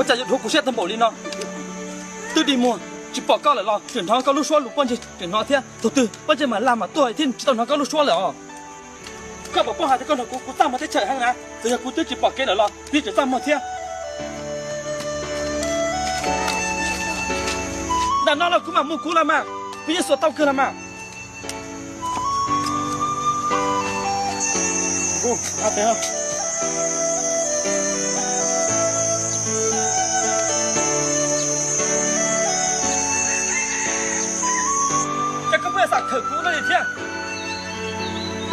Cas yuav dhuav kuv siab tag npaum li no? Twb dig muag tsis pom koj lawm los tseem hnov koj lub suab lus poj ntseg tseem hnov thiab. Thaum twg poj ntseg mam lag mam tuaj thiab tsis tau hnov koj lub suab lawm os. Koj puas paub hais tias koj nrog kuv, kuv txaj muag teb chaws heev na, txawm yog kuv twb tsis pom kev lawm los kuv yeej tseem txaj muag thiab. Ntawm no los kuv mam mus kuv los mas, kuv yeej xuas tau kawg los mas. Cas koj pheej xav khawm kuv no li thiab?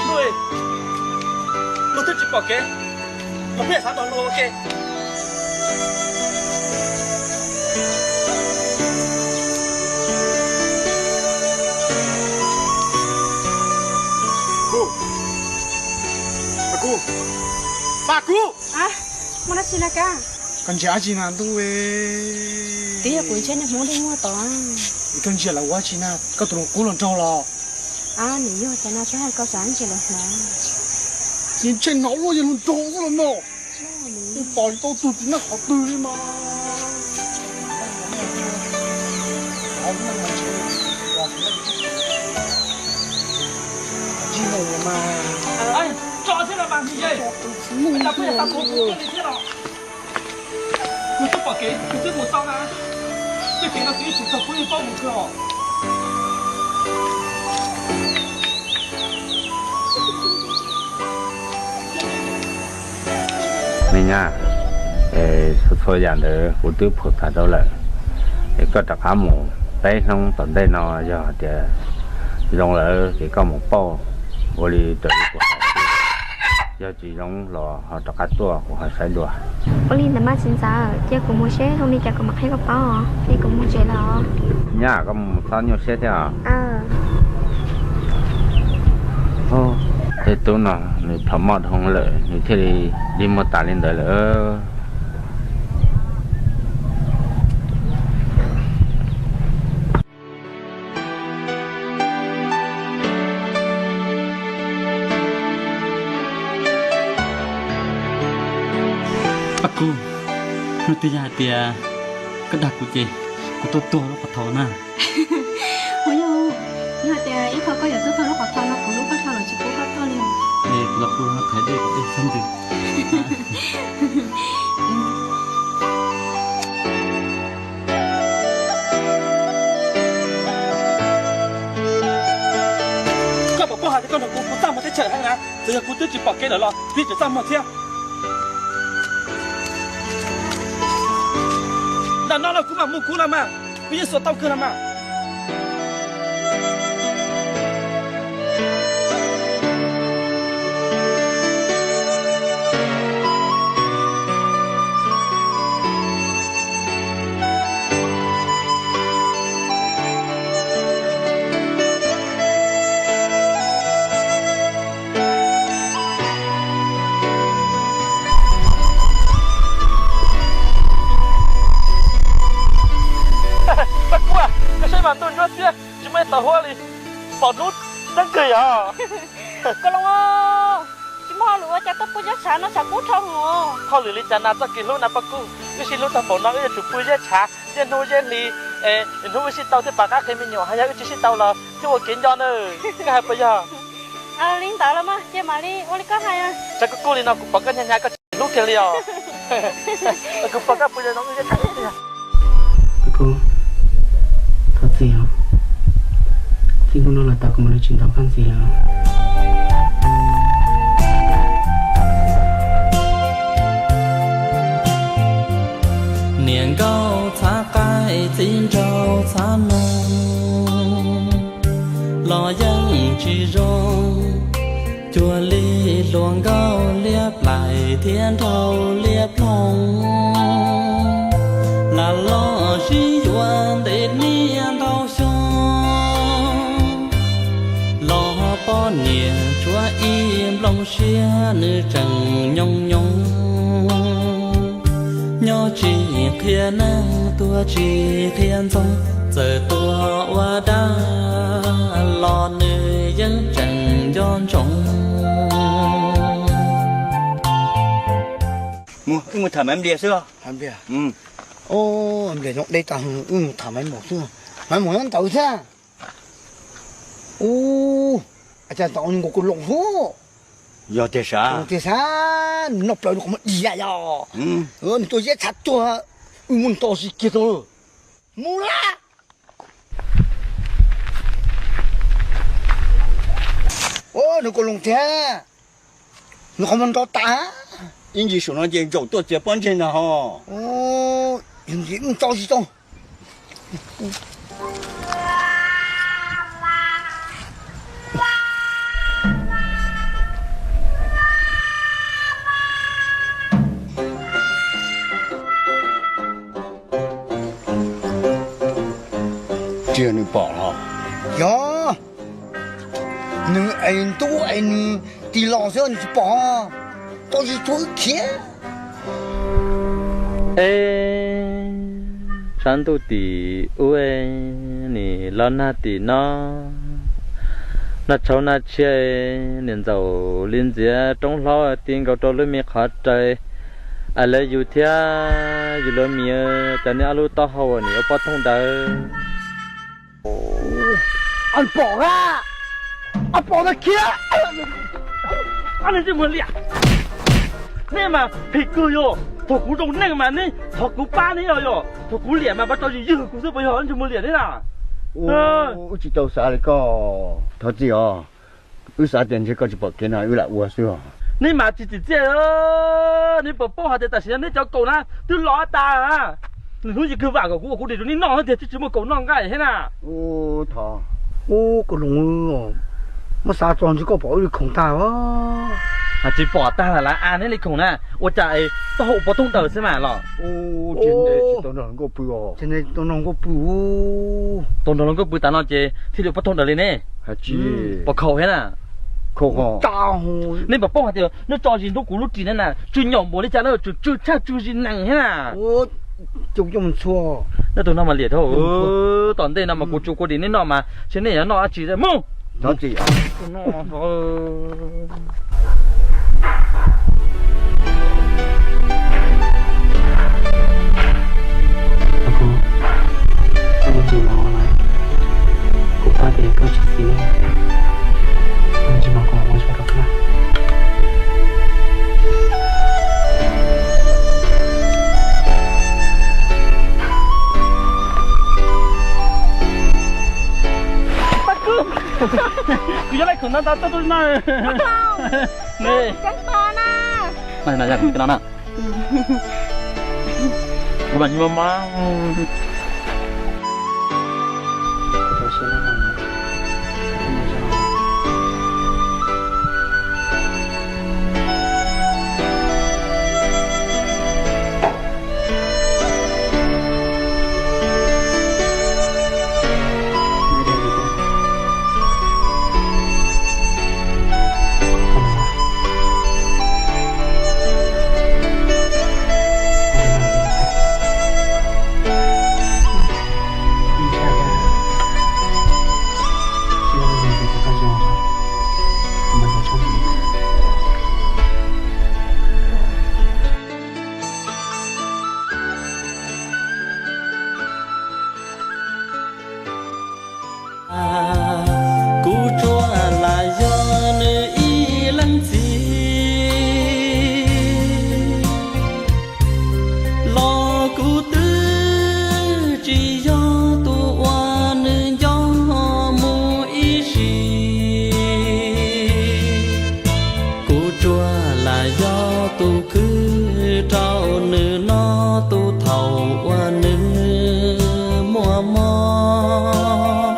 Luj, luag twb tsis pom kev, koj pheej xav nrog luag ua ke. Paj Kub, Paj Kub, muaj dab tsi na kab? Koj ntsia dab tsi na ntuj? Twb yog kuv ntsia niag hmoob dej muag tod. Koj ntsia lawv ua dab tsi na? Koj tus hluas qub los nraug los? Nws yog cas no txhob hais koj xav ntsia lawv hmoob. Ces ntshe hnov luaj yog hluas nraug xwb los no. Pom tsis tau tus txiv neej qhov twg li mas. Tsis mus mas. Tso thiab los mas, kuv twb pom kev, kuv twb mus tau na. Tej kev no kuv yeej tsis txog, kuv yeej paub mus kawg os. Me nyab, txhua txhua yam ntawd kuv twb phum tas rau lawm. Es koj rov qab mus peb hnub tom ntej no, yog tias zoo lawm ces koj mus pauj ua li raws li kuv hais. Yog tsis zoo los ho rov qab tuaj kuv ho saib dua. Ua li ntawd mas txiv ntxawm, cia kuv mus seb zoo li cas kuv mam qhia koj paub. Ces kuv mus tsev lawm os. Nyab, koj mus txhob nyuaj siab thiab os. Tej tub no nws plhom moj dhau lawm nws thiaj li dig muag tas li ntawd lawm. Paj Kub, hnub twg yog hais tias koj dag kuv ces kuv tuaj tuag lub qhov thau na. Ua yog, yog hais tias ib qho koj yuav tuaj tuag lub qhov thau no kuv hlub koj tshaj los tsis pub koj tuag li. Es kuv los kuv thaiv dej kom dej txhob ntws. Koj puas paub hais tias koj nrog kuv, kuv txaj muag teb chaws heev na, txawm yog kuv twb tsis pom kev lawm los kuv yeej tseem txaj muag thiab. Ntawm no los kuv mam mus kuv los mas, kuv yeej xuas tau kawg los mas. Paj Kub, koj saib mas ntuj ntsuab xiab tsis muaj ib tauv huab li, pom hnub deeb kawg yog. Koj los, tsis muaj hauj lwm ua cas tuaj pw zeb tshav no tshav kub dhau hwv. Hauj lwm li cas na, txoj kev hlub na Paj Kub, wb sib hlub tag npaum no wb yuav tsum pw zeb tshav niaj hnub zeb hli, hnub wb sib tau thiaj pom qab qhia me nyuam, ho yog wb tsis sib tau los thiaj ua kev nco na. Koj hais puas yog? Li ntawd los mas cia mam li ua li koj hais. Tsam koj kub li no kuv pom koj hnyav hnyav koj tsis hlub kiag li os. Kuv pom koj pw zoo zoo wb zeb tshav wb tiag. Paj Kub, thov txim os. Txij hnub no los tau kuv mam li tsis ntaus koj ntxiv lawm. Niam nkauj txhav qaib txiv nraug txhav noog, los yeej tsis zoo. Cuag li hluas nkauj liab plaim thiab nraug liab ploog, lam los sib yuav ntev niaj ntau xyoo, los poj niam tsuas ib nplooj siab nws tseem nyoos nyoos. Nyob tsis qhia neeg tuag tsis qhia ntxoog, txawm tuag ua dab los nws yeej tseem nco ntsoov. Mus, wb mus tham Maiv Nplias xwb os. Nplaim zoo deb tag, wb mus tham Maiv Maum xwb, Maiv Maum nyob ntawd thiab. Ub, cas tau nkaus kuv loos xwb. Yog tiag sav? Tiag sav, nws noj plaws nws qhov muag diam yom. Nws tuaj ziab tshav tuag, wb mus nto si kiag tau. Mus lawm. Nws kuj loos tiag, nws qhov muag nto tas. Ib ntsis saum no ces zaum tuaj txiav pob ntseg ntag ho. Yog ntsis wb tso tsis tau. Tsis yog nws pom los? Yog, nws es ntub es nws tig los xwb nws tsis pom, tau tsis tshua wb khiav. Es sab ntuj tim ub, nim los nag tim no, nag tshauv nag tshiab, niam ntxawm li ntxiav roob hlob ti nkaus rau lub me qhov rawg. As lawv yus thiab yus lub me, cov niag ob lub taub hau nim ua pob thooj ntawd. Pom a, pom no khiav. Ntsej muag liam, nej mas phem kawg yog. Thaum kuv zoo neej mas nej thov kuv pab nej yog, yog thaum kuv liam mas pab tso zis ywg kuv xwb puas yog ntsej muag liam nej na? Wb tsis tau xav li koj, thov txim os. Wb xav tias ntshe koj tsis pom kev no wb lam ua xwb os. Nej mas tsis tsim txiaj, nej puas paub hais tias tam sim no nej cov kaus na twb loj tas. Nws hnub yim kawg vam kom kuv ua kuv dim rau nej noj tiag, tsis tsis muaj kaus noj nqaij thiab na. Thov, ub, koj loos, muab xav txog ntshe koj pom wb li khoom tag. Tsis pom tag lawm a, neb li khoom na, ua cas taub hau ua pob thooj ntawd xwb mas los. Tau nrog hluas nkauj pw tas no ces thiaj li ua pob thooj ntawd li ne. Pom khaum thiab na. Nej puas paub hais tias nej tso zis ntub kuv lub ris ne na, tsw nyaum npaum li cas na, tsw tsw tshaj tsw zis nees thiab na. Nej tus no mas liam dhau. Tom ntej no mas kuv tsuas kua dim nej noj mas, seb nej yuav noj dab tsi mus. Kuv yog laj khoom ntawd tau tuaj na. Kuv tsuas lam yog nws ib leej txiv los kuv twb tsis yog tus uas nws nco mus ib sim. Kuv tsuas lam yog tus kwv rau nws noj tus thaum uas nws muaj mob,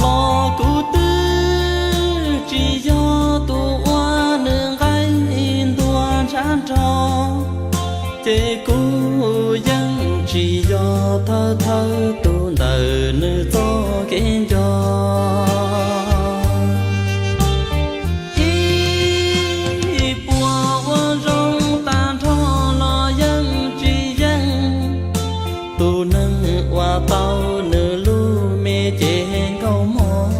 los kuv twb tsis yog tus uas nws nqaij ntuag ntshav nrog, ces kuv yeej tsis yog thawj thawj tus ntawm nws txoj kev nco. Ib puas ua zoo tag nrho los yeej tsis yeej tus neeg uas tau nws lub me cev nkauj mog.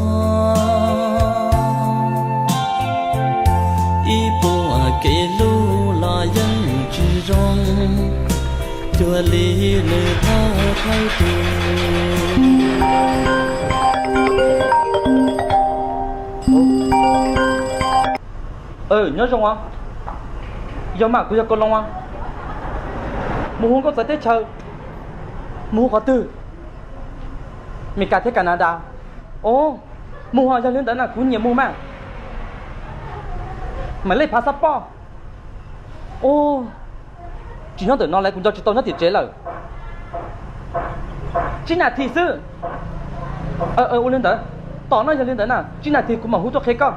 Ib puas kev hlub los yeej tsis zoo, cuag Li nws tau thaij tus. Nyob zoo os. Yog mas kuv yog Kau Loo os. Mus hu nkauj txawv teb chaws. Mus hu qhov twg? Meskas thiab Kanadas. Os, mus ho, yog li ntawd na kuv nyiam mus mas. Mam lej phav xab poj. Os, tsis nyob ntawm no lawm, kuv nco tsis tau nyob tim tsev lawm. Tsib nas this xwb. Ua li ntawd, tos no, yog li ntawd na tsib nas this kuv mam hu tuaj qhia koj.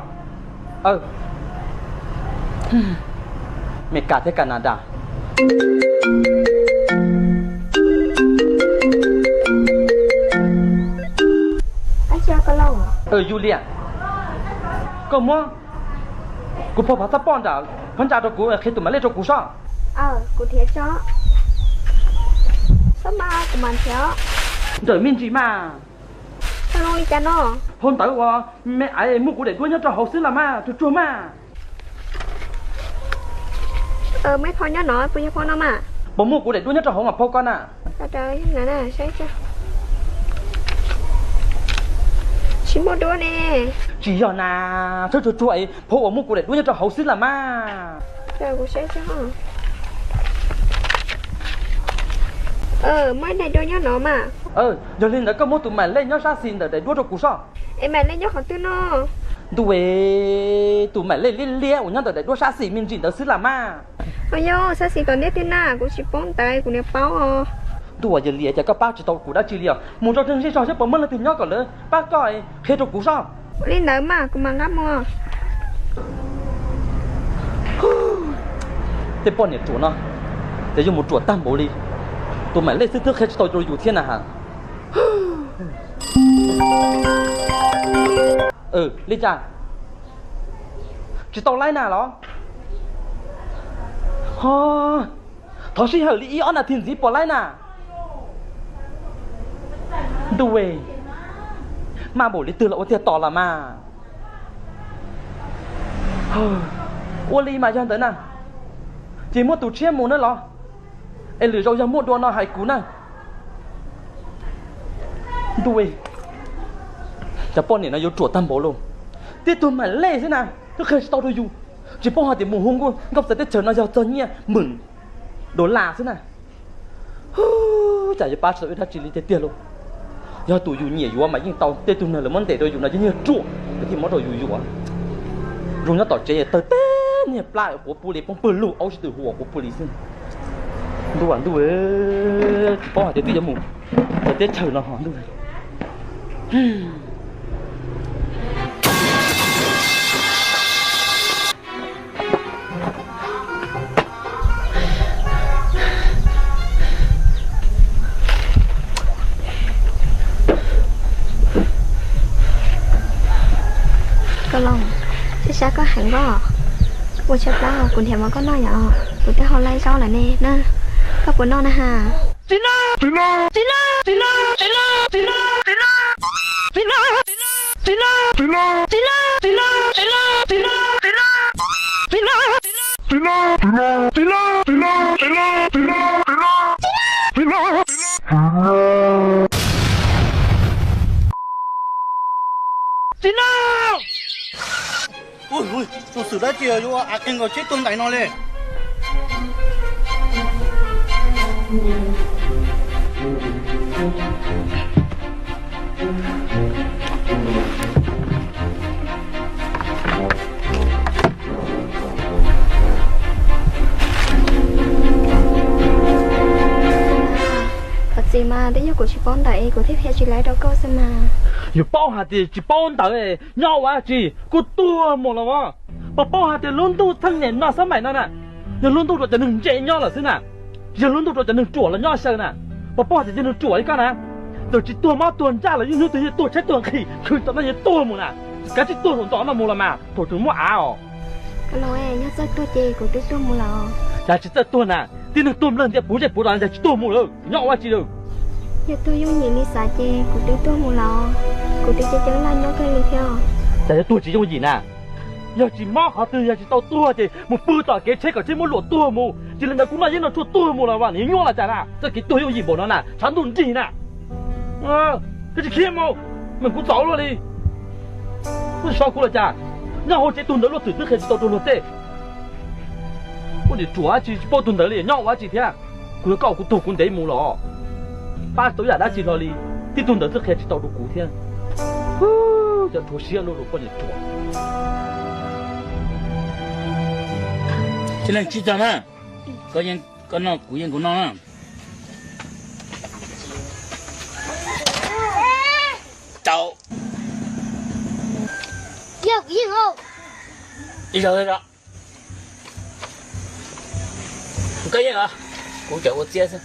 Meskas thiab Kanadas. Julia, koj muab kuv phau phav xab poj nram phab ntsa rau kuv, qhia tus mam lej rau kuv sob. Kuv nrhiav tso. Sob mas kuv mam nrhiav. Ntawm me ntsis mas. Phau zoo li cas no? Phau ntawv uas me aiv muaj kuv daim duab nyob rau hauv xwb los mas, tsuag tsuag mas. Muaj ib phau nyob no, puas yog phau no mas? Puas muaj kuv daim duab nyob rau hauv mas phau ko na? Tsis muaj duab ne. Tsis yog na, txhob tsuag tsuag es phau uas muaj kuv daim duab nyob rau hauv xwb los mas. Muaj daim duab nyob no mas. Yog li ntawd koj muab tus mam lej nyob sab xis ntawm daim duab rau kuv sob. Es mam lej nyob qhov twg no? Ntuj, tus mam lej liab liab uas nyob ntawm daim duab sab xis me ntsis ntawd xwb los mas. Os, yog sab xis tom ntej twg na, kuv tsis paub ntawd, kuv niam paub os. Ntuj, yog li cas koj pab tsis tau kuv dab tsi li os? Mus rau nreg zej zog seb puas muaj leej twg nyob kom lawv pab koj qhia rau kuv sob. Li ntawd mas kuv mam nqa mus. Tej poj niam ruam no, ces yuav mus ruam tag npaum li. Tus mam lej xwb twb qhia tsis tau rau yus thiab na has. Li cas? Tsis tau laib na los? Ho, thov sij hawm li ib ob nas this ntxiv puas laib na. Ntuj, maj npaum li twg los ua tiag tos los mas. Ua li mas yog ntawd na, ces muab tus tshiab mus na los? Es lwm zaus yog muaj dua no hais kuv na. Ntuj, cov poj niam no yuav ruam tag npaum lauj. Tib tug mam lej xwb na, twb qhia tsis tau rau yus, tsis paub hais tias mus hu nkauj txawv teb chaws no yog txog nyiaj hmwm dollar xwb na. Cas yuav pab tsis tau ib dab tsi li tiag tiag lauj. Yog tus yus nyiam yuav mas yeej tau, tej tug neeg lawv muab ntes rau yus no yeej yog ruam, lawv thiaj muab rau yus yuav. Zoo nyob tom tsev tawg teb niag plab quav puj li poob pawg lug, aub sib tw hu quav puj li xwb. Ntuj, ntuj, tsis paub hais tias twb yuav mus txawv teb chaws no ho ntuj. Koj Looj, sib sab koj heev os. Ua tshaib plab os, kuv nrhiav mov koj noj yom. Kuv twb hau laib zaub lawm ne na. Koj puas noj na has? Txiv Nraug! Tus xwm dab tsi yuav av qeeg nkaus tsheb tuag ntais no li? Thov txim mas, twb yog kuv tsis paub ntawv es kuv thiaj qhia tsis laib rau koj xwb mas. Yus paub hais tias tsis paub ntawv, nyob ua dab tsi kuj tuag mus los as. Puas paub hais tias lub ntuj txheej niam no xab maim no na, yog lub ntuj rau cov neeg ntse nyob lawm xwb na, yog lub ntuj rau cov neeg ruam los nyob xyaw na. Puas paub hais tias cov neeg ruam li koj na, txawm tsis tuag mob tuag ntsaj los yeej hnub twg yeej tuag tshaib tuag nqhis, khwv tom no yeej tuag mus na. Kav tsij tuag saum ntawm no mus los mas, thaum twg muaj av os. Yog txawj tuag ces kuv twb tuag mus lawm. Cas tsis txawj tuag na, tib neeg tuag nplawg ntiaj puv zej puv zos cas tsis tuag mus lawm, nyob ua dab tsi lawm? Yog tuag yooj yim li xav ces kuv twb tuag mus lawm, kuv twb ceev ceev laj nyob kawg li thiab. Cas yuav tuag tsis yooj yim na? Yog tsis mob qhov twg, yog tsis tau tuag ces mus pw tom kev tsheb kom tsheb muab luam tuag mus, tsis li ntawd kuv noj yeeb noj tshuaj tuag mus los nws nyuaj los cas na. Txoj kev tuag yooj yim npaum no na, tshav ntuj nrig na. Koj tsis khiav mus, meem kuv txaus luaj li. Koj tsis so kuv los cas? Nyob hauv tsev tus ntawd luag twm twb qhia tsis tau rau luag tej. Ua niam ruam dab tsi tsis paub tus ntawd li, nyob ua dab tsi thiab? Kuv yog koj kuv tuag kuv ntev mus los pab tau yam dab tsi hlo li, tib tug ntawd twb qhia tsis tau rau kuv thiab. Cov rhuav siab luaj rau poj niam ruam. Tsis leej tsis txog na, koj yeej koj noj kuv yeej kuv noj na. Tau. Yog kuv yeej os. Ib zaug, koj yeej os, kuv tseem ua txiab xwb.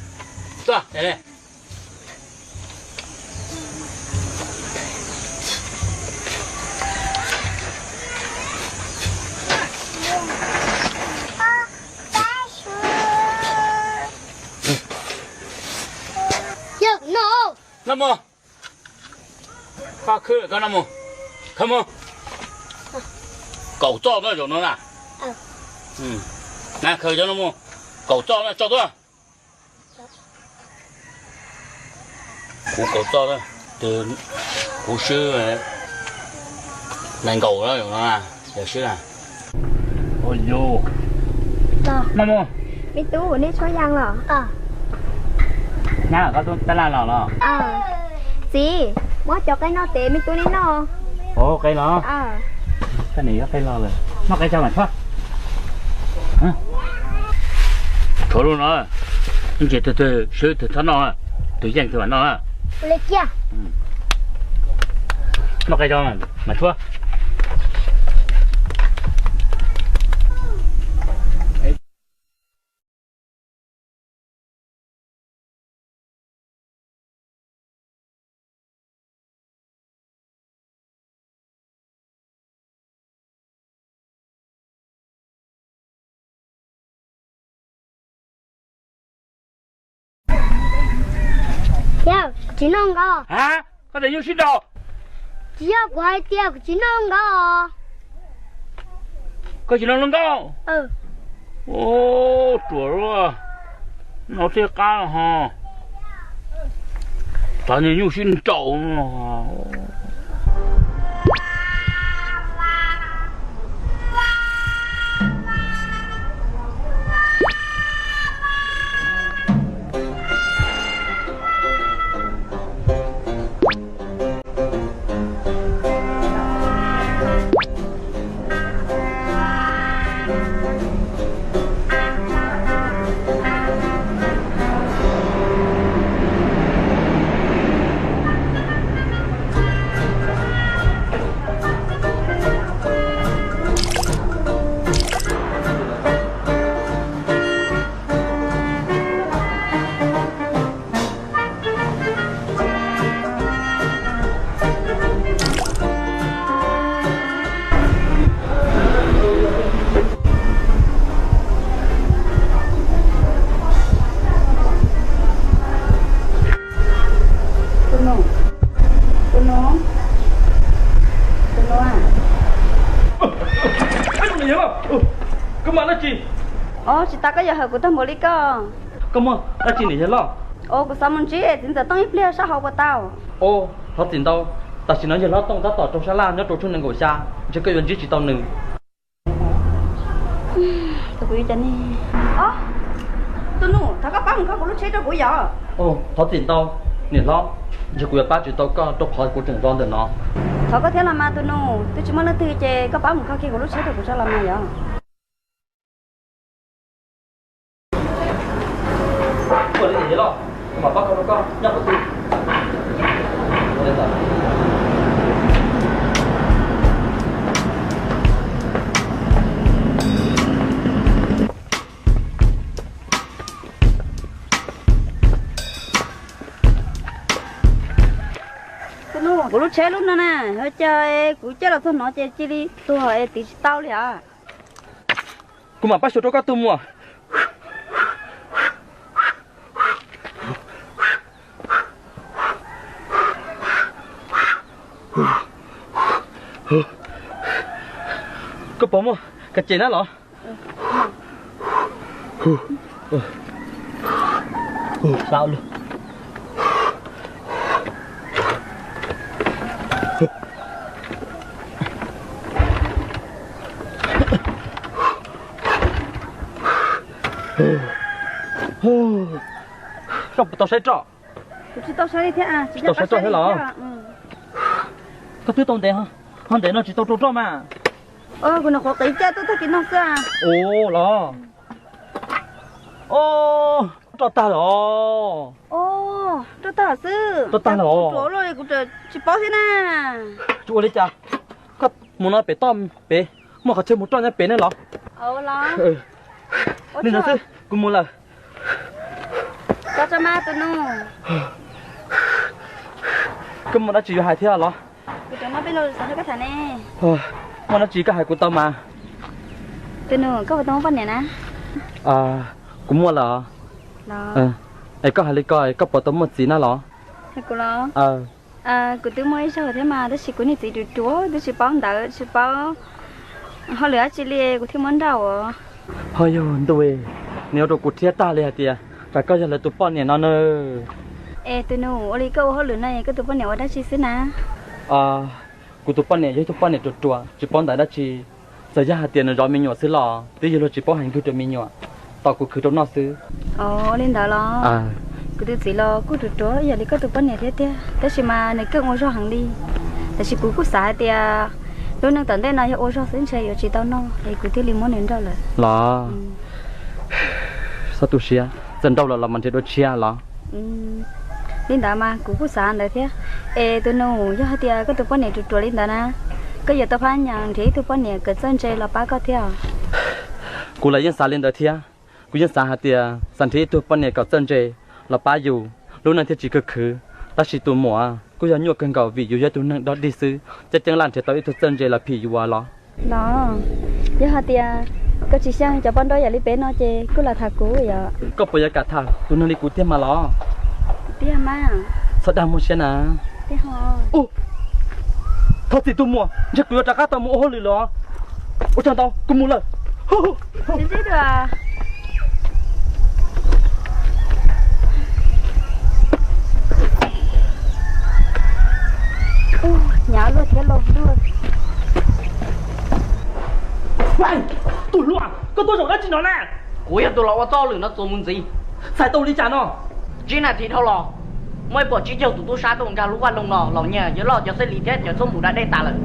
Tuaj. Yog kuv noj. Noj mus. Koj khwv koj noj mus. Khwv mus. Kaum txoj na zaum no na. Na khwv cov no mus. Kaum txoj na, tso tuaj. Kuv kaum txoj na, kuv swb nees nkaum na zaum no na, yog swb na. Noj mus. Me tub, nej tshuab yas los? Nyab, koj tab laj los los? Txiv, muab cov qe noj tes me tub nej noj. Ua qe los? Koj niam yuav qe los lawm, noj qe tso mam tshuab. Tshuav lub no, ib ntsis twg twg swb twg txhob noj, twg yeej twg mam noj. Noj qe tso mam tshuab. Yog kuv tsis noj nkaus. Ha, koj tias nyuj sib nraus. Tsis yog kuv hais tias kuv tsis noj nkaus. Koj tsis noj hluas nkauj? Ua ruam, noj thiaj qab ho. Tov niag nyuj sib nraus. Koj mas dab tsi? Os, tsis tas koj yuav hawm kuv tag npaum li koj. Koj muaj dab tsi niam yawg loj? Os, kuv xav mus ntsib txiv ntxawm Tooj ib pliag sab hauv puas tau? Os, thov txim ntau, tam sim no yawg hlob Tooj tab tom rau sab laj nyob rau tshooj nees nkaum xya, ntshe koj yuav ntsib tsis tau nws. Tus nus, thov koj pab mus kho kuv lub tsheb rau kuv yom. Os, thov txim ntau niam hlob, ntshe kuv yuav pab tsis tau koj rau qhov kuv tseem zov ntawm no. Thov koj thiab los mas tus nus, twb tsis muaj leej twg ces koj pab mus kho kiag kuv lub tsheb rau kuv tso los mas yom. Kuv lub tsheb lub no na, ua cas kuv caij los txog no ces cia li tuag es tiv tsis tau li os. Kuv mam pab xyuas rau koj tus muam. Koj puas muaj kas ces na los? Koj puas tau saib roj? Kuv tsis tau saib li thiab. Tsis tau saib roj thiab los? Koj twb tau ntev, ho ntev no tsis tau rau roj mas. Kuv nyuam qhuav qiv caj tuaj tag kis no xwb. Ua los, roj tag los. Roj tag xwb. Roj tag los. Kuv tsis paub thiab na. Tsis ua li cas, koj mus no pem toj pem, muaj qhov chaw mus roj nyob pem ne los? Li ntawd xwb, kuv mus lawm. Koj muaj dab tsi yuav hais thiab los? Muaj dab tsi koj hais kuv tau mas. Tus nus, koj puas tau muaj poj niam na? Kuv muaj lawm. Es koj hais li ko koj puas tau muaj txiv na los? Kuv twb muaj ib zaug thiab mas tab sis kuv niag txiv ruam ruam twb tsis paub ntawv tsis paub hauj lwm dab tsi li kuv thiaj muab nrauj as. Ho yog ntuj, nws ua rau kuv rhiab tag li hais tias tsam koj yog lawv tus poj niam no na. Es tus nus, ua li koj ua hauj lwm no koj tus poj niam ua dab tsi xwb na? Kuv tus poj niam yog ib tug poj niam ruam ruam tsis paub ntawv dab tsi. Txawm yog hais tias nws zov me nyuam xwb los twb yog luag tsis paub hais nkawg rau me nyuam, tos kuv khwv rau noj xwb. Ua li ntawd los? Kuv tus txiv los kuj ruam ruam ib yam li koj tus poj niam thiab tiag, tab sis mas nws keej ua zog heev li. Tab sis kuv kuj xav hais tias lub neej tom ntej no yog ua zog xwb ntshe yuav tsis tau noj es kuv thiaj li muab nws nrauj lawm los. Txhob tu siab, txawm nrauj lawm los mas nrhiav dua tshiab los. Li ntawd mas kuv kuj xav ntawd thiab. Es tus nus, yog hais tias koj tus poj niam ruam ruam li ntawd na, koj yuav tau phab nyeem nrhiav ib tug poj niam kom txawj ntse los pab koj thiab? Kuv los yeej xav li ntawd thiab. Kuv yeej xav hais tias xav nrhiav ib tug poj niam kom txawj ntse los pab yus, lub neej thiaj tsis khwv khwv. Tab sis tus muam kuj yog nyuaj kawg nkaus vim yus yog ib tug neeg dog dig xwb, ceeb ceeb laj nrhiav tau ib tug txawj ntse los phim yus los. Los, yog hais tias koj tsis xyaw cov poj nrauj yam li peb no ces kuj los tham kuv yom. Koj puas yuav kam tham tus neeg li kuv tiag mas los? Tiag mas. Txhob dag muaj siab na. Thov txim tus muam, ntshe kuv yuav rov qab tau mus ua hauj lwm los. Ua tsaug ntau, kuv mus lawm. Hnyav luaj thiab lauj. Tus hluas, koj tuaj zaum dab tsi no na? Kuv yog tus los ua txoj hauj lwm no txuas mus ntxiv. Txhais tau li cas no? Tsib nas this dhau los, muaj ib puas tsib caug tus tub sab tuaj nkag lub vaj loog no los nyiag yawg loj cov xib lis thiab cov txhuab npum da dej tas lawm.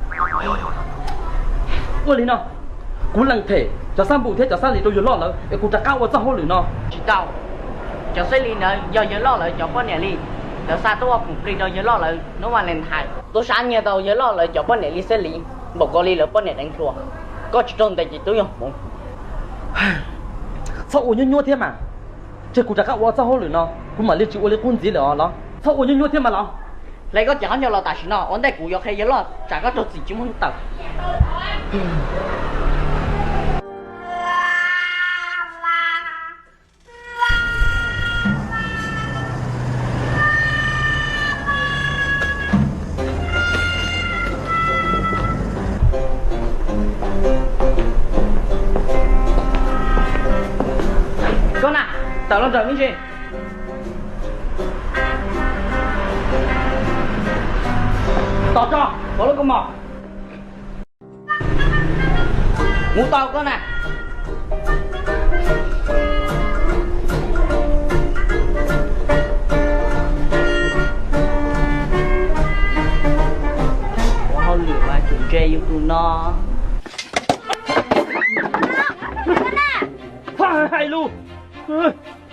Ua li no, kuv lees them cov xab npum thiab cov xab lis rau yawg loj lawm es kuv rov qab ua txoj hauj lwm no. Tsis tau, cov xib lis ntawd yog yawg loj lawv cov poj niam li. Lawv xa tuaj ua khoom plig rau yawg loj lawv hnub Valentine. Tub sab nyiag tau yawg loj lawv cov poj niam li xib lis npaum nkaus li lawv poj niam deev hluas. Koj tsis raug ntes ces twb yog hmoov. Txhob ua nyuaj nyuaj thiab mas. Ces kuv rov qab ua txoj hauj lwm no, kuv mam li tsis ua li qub ntxiv lawm os los. Txhob ua nyuaj nyuaj thiab mas los. Hle koj cev qhov ncauj los tam sim no, ua ntej kuv yuav qhia yawg loj tsam koj raug txim tsis muaj tawm. Koj na, tawm los ntawm me ntsis. Tos tso, pov lub kaus mom. Mus tau koj na. Ua hauj lwm mas tsum ntse yus tus no. Hais lus,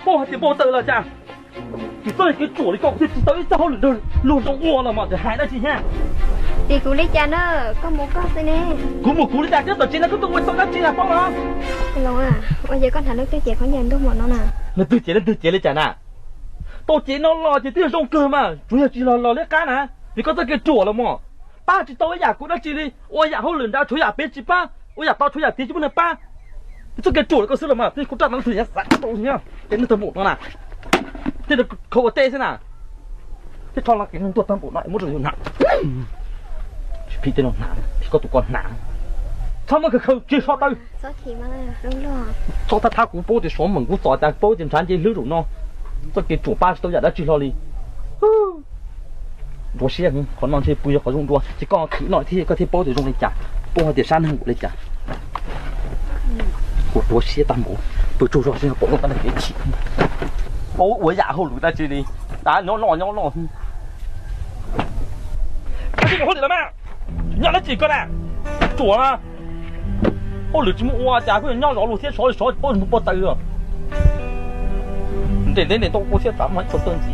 paub hais tias npau taws los cas? Tsis txawj kev ruam li koj thiaj tsis tau ib txoj hauj lwm nrog luag zoo ua los mas tseem hais dab tsi thiab? Tim kuv li cas na, koj mus koj xwb ne. Kuv mus kuv li cas, koj tom tsev no koj tuaj ua tau dab tsi na paub los? Ua cas koj hnav lub twg cev khaub ncaws ntuag npaum no na? Lub twg cev, lub twg cev li cas na? Tau cev no los ces twb yog zoo kawg mas, tsuas yog tsis los los liab qab na, vim koj txoj kev ruam los mas. Pab tsis tau ib yam kuv dab tsi li, ua yam hauj lwm nrad tshuav yam pem tsis pab, ua yam tod tshuav yam tid tsis muaj neeg pab. Txoj kev ruam li koj xwb los mas, kuv raj no ces neeg tag npaum no na, tej khau ua teb xwb na, tej rho los kev neeg tuaj tag npaum no muab rau yus hnav. Phim tej no hnav, phim koj tus koj hnav. Txhob muab khaws khaws tsis so taw. Txhob thab thab kuv paub tias suav meem kuv txom tas paub tias ntshav nce hlwb zaum no. Txoj kev tsuam pab tsis tau yam dab tsi hlo li. Nruab siab, qhov no ntshe puas yog qhov zoo dua ces koj thim no thiab koj thiaj paub tias zoo li cas, paub hais tias sab neeg npaum li cas. Kuv nruab siab tag npaum, pw tsaug zog xwb pom zoo tag nrho kev chim. Paub ua yam hauj lwm dab tsi li, nyob noj nyob noj. Koj tsis hauj lwm los mas, nyob dab tsi koj na, tsuam na. Hauj lwm tsis muaj ua cas kuj nyob zov lus thiab sov sov paub mus pov taws. Nres ntev nres tau kuv thiab tsav muaj ib txog tag ntxiv.